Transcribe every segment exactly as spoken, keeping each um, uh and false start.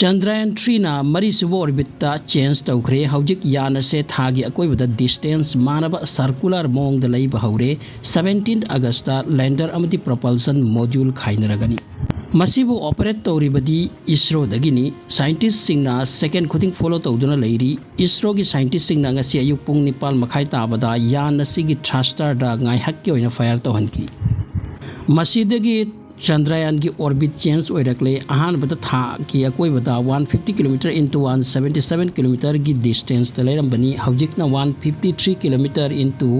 Chandrayaan ꯊ꯭ꯔꯤꯅ ꯃꯔꯤꯁꯨꯕ ꯑꯣꯔꯕꯤꯠꯇ change ꯇꯧꯈ꯭ꯔꯦ꯫ ꯍꯧꯖꯤꯛ ꯌꯥꯟ ꯑꯁꯦ ꯊꯥꯒꯤ ꯑꯀꯣꯏꯕꯗ ꯗꯤꯁꯇꯦꯟꯁ ꯃꯥꯟꯅꯕ ꯁꯔꯀꯨꯂꯔ ꯃꯑꯣꯡꯗ ꯂꯩꯕ ꯍꯧꯔꯦ꯫ ꯁꯕꯦꯟꯇꯤꯟ ꯑꯥꯒꯁꯇ ꯂꯦꯟꯗꯔ ꯑꯃꯗꯤ ꯄ꯭ꯔꯣꯄꯜꯁꯟ ꯃꯣꯗ꯭ꯌꯨꯜ ꯈꯥꯏꯅꯔꯒꯅꯤ꯫ ꯃꯁꯤꯕꯨ ꯑꯣꯄꯔꯦꯠ ꯇꯧꯔꯤꯕꯗꯤ ꯏꯁꯔꯣꯗꯒꯤꯅꯤ꯫ ꯁꯥꯏꯟꯇꯤꯁꯁꯤꯡꯅ ꯁꯦꯀꯦꯟ ꯈꯨꯗꯤꯡ ꯐꯣꯂꯣ ꯇꯧꯗꯨꯅ ꯂꯩꯔꯤ꯫ ꯏꯁꯔꯣꯒꯤ ꯁꯥꯏꯟꯇꯤꯁꯁꯤꯡꯅ ꯉꯁꯤ ꯑꯌꯨꯛ ꯄꯨꯡ ꯅꯤꯄꯥꯜ ꯃꯈꯥꯏ ꯇꯥꯕꯗ ꯌꯥꯟ ꯑꯁꯤꯒꯤ ꯊ꯭ꯔꯁꯇꯔꯗ ꯉꯥꯏꯍꯥꯛꯀꯤ ꯑꯣꯏꯅ ꯐꯥꯌꯔ ꯇꯧꯍꯟꯈꯤ꯫ ꯃꯁꯤꯗꯒꯤ ꯆꯟꯗ꯭ꯔꯌꯥꯟꯒꯤ ꯑꯣꯔꯕꯤꯠ ꯆꯦꯟꯖ ꯑꯣꯏꯔꯛꯂꯦ꯫ ꯑꯍꯥꯟꯕꯗ ꯊꯥꯒꯤ ꯑꯀꯣꯏꯕꯗ one fifty kilometre into one seventy seven ꯀꯤꯂꯣꯃꯤꯇꯔꯒꯤ ꯗꯤꯁꯇꯦꯟꯁꯇ ꯂꯩꯔꯝꯕꯅꯤ꯫ ꯍꯧꯖꯤꯛꯅ one fifty three kilometre into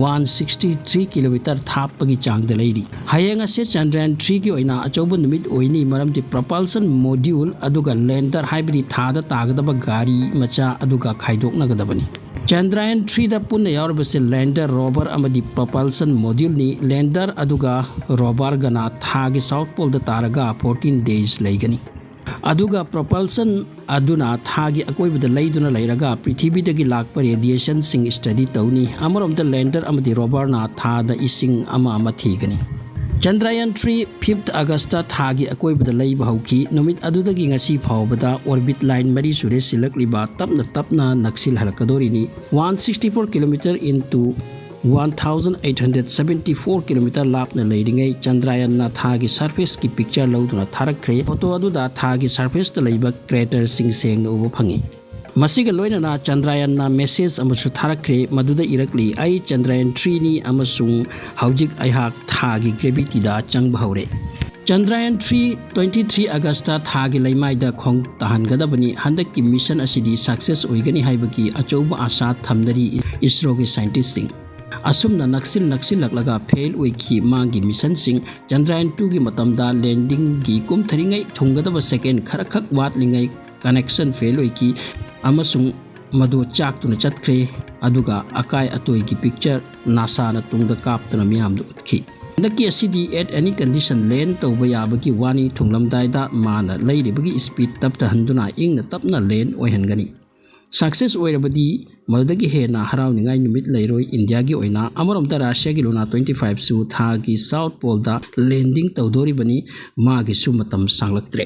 one sixty three kilometre ꯊꯥꯞꯄꯒꯤ ꯆꯥꯡꯗ ꯂꯩꯔꯤ꯫ ꯍꯌꯦꯡ ꯑꯁꯦ ꯆꯟꯗ꯭ꯔꯌꯥꯟ ꯊ꯭ꯔꯤꯒꯤ ꯑꯣꯏꯅ ꯑꯆꯧꯕ ꯅꯨꯃꯤꯠ ꯑꯣꯏꯅꯤ, ꯃꯔꯝꯗꯤ ꯄ꯭ꯔꯣꯄꯜꯁꯟ ꯃꯣꯗ꯭ꯌꯨꯜ ꯑꯗꯨꯒ ꯂꯦꯟꯗꯔ, ꯍꯥꯏꯕꯗꯤ ꯊꯥꯗ ꯇꯥꯒꯗꯕ ꯒꯥꯔꯤ ꯃꯆꯥ ꯑꯗꯨꯒ ꯈꯥꯏꯗꯣꯛꯅꯒꯗꯕꯅꯤ꯫ ꯆꯟꯗ꯭ꯔꯌꯥꯟ ꯊ꯭ꯔꯤꯗ ꯄꯨꯟꯅ ꯌꯥꯎꯔꯤꯕꯁꯤ ꯂꯦꯟꯗꯔ, ꯔꯣꯚꯔ ꯑꯃꯗꯤ ꯄ꯭ꯔꯣꯄꯜꯁꯟ ꯃꯣꯗ꯭ꯌꯨꯜꯅꯤ꯫ ꯂꯦꯟꯗꯔ ꯑꯗꯨꯒ ꯔꯣꯚꯔꯒꯅ ꯊꯥꯒꯤ ꯁꯥꯎꯠ ꯄꯣꯜꯗ ꯇꯥꯔꯒ ꯐꯣꯔꯇꯤꯟ ꯗꯦꯖ ꯂꯩꯒꯅꯤ꯫ ꯑꯗꯨꯒ ꯄ꯭ꯔꯣꯄꯜꯁꯟ ꯑꯗꯨꯅ ꯊꯥꯒꯤ ꯑꯀꯣꯏꯕꯗ ꯂꯩꯗꯨꯅ ꯂꯩꯔꯒ ꯄ꯭ꯔꯤꯊꯤꯕꯤꯗꯒꯤ ꯂꯥꯛꯄ ꯔꯦꯗꯤꯌꯦꯁꯟꯁꯤꯡ ꯁ꯭ꯇꯗꯤ ꯇꯧꯅꯤ꯫ ꯑꯃꯔꯣꯝꯗ ꯂꯦꯟꯗꯔ ꯑꯃꯗꯤ ꯔꯣꯚꯔꯅ ꯊꯥꯗ ꯏꯁꯤꯡ ꯑꯃ ꯑꯃ ꯊꯤꯒꯅꯤ꯫ ꯆꯟꯗ꯭ꯔꯌꯥꯟ ꯊ꯭ꯔꯤ ꯐꯤꯐ ꯑꯥꯒꯁꯇ ꯊꯥꯒꯤ ꯑꯀꯣꯏꯕꯗ ꯂꯩꯕ ꯍꯧꯈꯤ꯫ ꯅꯨꯃꯤꯠ ꯑꯗꯨꯗꯒꯤ ꯉꯁꯤ ꯐꯥꯎꯕꯗ ꯑꯣꯔꯕꯤꯠ ꯂꯥꯏꯟ ꯃꯔꯤ ꯁꯨꯔꯦ ꯁꯤꯜꯂꯛꯂꯤꯕ, ꯇꯞꯅ ꯇꯞꯅ ꯅꯛꯁꯤꯜꯍꯜꯂꯛꯀꯗꯣꯔꯤꯅꯤ꯫ One sixty four kilometre into one thousand eight hundred seventy four kilometre ꯂꯥꯞꯅ ꯂꯩꯔꯤꯉꯩ ꯆꯟꯗ꯭ꯔꯌꯥꯟꯅ ꯊꯥꯒꯤ ꯁꯔꯐꯦꯁꯀꯤ ꯄꯤꯛꯆꯔ ꯂꯧꯗꯨꯅ ꯊꯥꯔꯛꯈ꯭ꯔꯦ꯫ ꯐꯣꯇꯣ ꯑꯗꯨꯗ ꯊꯥꯒꯤ ꯁꯔꯐꯦꯁꯇ ꯂꯩꯕ ꯀ꯭ꯔꯦꯇꯔꯁꯤꯡ ꯁꯦꯡꯅ ꯎꯕ ꯐꯪꯉꯤ꯫ ꯃꯁꯤꯒ ꯂꯣꯏꯅꯅ ꯆꯟꯗ꯭ꯔꯌꯥꯟꯅ ꯃꯦꯁꯦꯖ ꯑꯃꯁꯨ ꯊꯥꯔꯛꯈ꯭ꯔꯦ꯫ ꯃꯗꯨꯗ ꯏꯔꯛꯂꯤ, "ꯑꯩ ꯆꯟꯗ꯭ꯔꯌꯥꯟ ꯊ꯭ꯔꯤꯅꯤ ꯑꯃꯁꯨꯡ ꯍꯧꯖꯤꯛ ꯑꯩꯍꯥꯛ ꯊꯥꯒꯤ ꯒ꯭ꯔꯦꯚꯤꯇꯤꯗ ꯆꯪꯕ ꯍꯧꯔꯦ"꯫ Chandrayaan three twenty three August ꯊꯥꯒꯤ ꯂꯩꯃꯥꯏꯗ ꯈꯣꯡ ꯇꯥꯍꯟꯒꯗꯕꯅꯤ꯫ ꯍꯟꯗꯛꯀꯤ ꯃꯤꯁꯟ ꯑꯁꯤꯗꯤ ꯁꯛꯁꯦꯁ ꯑꯣꯏꯒꯅꯤ ꯍꯥꯏꯕꯒꯤ ꯑꯆꯧꯕ ꯑꯥꯁꯥ ꯊꯝꯅꯔꯤ ꯏꯁꯔꯣꯒꯤ ꯁꯥꯏꯟꯇꯤꯁꯁꯤꯡ꯫ ꯑꯁꯨꯝꯅ ꯅꯛꯁꯤꯜ ꯅꯛꯁꯤꯜꯂꯛꯂꯒ ꯐꯦꯜ ꯑꯣꯏꯈꯤ ꯃꯥꯒꯤ ꯃꯤꯁꯟꯁꯤꯡ꯫ ꯆꯟꯗ꯭ꯔꯌꯥꯟ ꯇꯨꯒꯤ ꯃꯇꯝꯗ ꯂꯦꯟꯗꯤꯡꯒꯤ ꯀꯨꯝꯊꯔꯤꯉꯩ ꯊꯨꯡꯒꯗꯕ ꯁꯦꯀꯦꯟ ꯈꯔꯈꯛ ꯋꯥꯠꯂꯤꯉꯩ ꯀꯅꯦꯛꯁꯟ ꯐꯦꯜ ꯑꯣꯏꯈꯤ ꯑꯃꯁꯨꯡ ꯃꯗꯨ ꯆꯥꯛꯇꯨꯅ ꯆꯠꯈ꯭ꯔꯦ꯫ ꯑꯗꯨꯒ ꯑꯀꯥꯏ ꯑꯇꯣꯏꯒꯤ ꯄꯤꯛꯆꯔ ꯅꯥꯁꯥꯅ ꯇꯨꯡꯗ ꯀꯥꯞꯇꯨꯅ ꯃꯤꯌꯥꯝꯗ ꯎꯠꯈꯤ꯫ ꯍꯟꯗꯛꯀꯤ ꯑꯁꯤꯗꯤ at any condition ꯂꯦꯟ ꯇꯧꯕ ꯌꯥꯕꯒꯤ ꯋꯥꯅꯤ꯫ ꯊꯨꯡꯂꯝꯗꯥꯏꯗ ꯃꯥꯅ ꯂꯩꯔꯤꯕꯒꯤ ꯁ꯭ꯄꯤꯗ ꯇꯞꯊꯍꯟꯗꯨꯅ ꯏꯪꯅ ꯇꯞꯅ ꯂꯦꯟ ꯑꯣꯏꯍꯟꯒꯅꯤ꯫ ꯁꯛꯁꯦꯁ ꯑꯣꯏꯔꯕꯗꯤ ꯃꯗꯨꯗꯒꯤ ꯍꯦꯟꯅ ꯍꯔꯥꯎꯅꯤꯡꯉꯥꯏ ꯅꯨꯃꯤꯠ ꯂꯩꯔꯣꯏ ꯏꯟꯗꯤꯌꯥꯒꯤ ꯑꯣꯏꯅ꯫ ꯑꯃꯔꯣꯝꯗ ꯔꯁꯤꯌꯥꯒꯤ ꯂꯨꯅꯥ ꯇ꯭ꯋꯦꯟꯇꯤ ꯐꯥꯏꯚꯁꯨ ꯊꯥꯒꯤ ꯁꯥꯎꯠ ꯄꯣꯜꯗ ꯂꯦꯟꯗꯤꯡ ꯇꯧꯗꯣꯔꯤꯕꯅꯤ꯫ ꯃꯥꯒꯤꯁꯨ ꯃꯇꯝ ꯁꯥꯡꯂꯛꯇ꯭ꯔꯦ꯫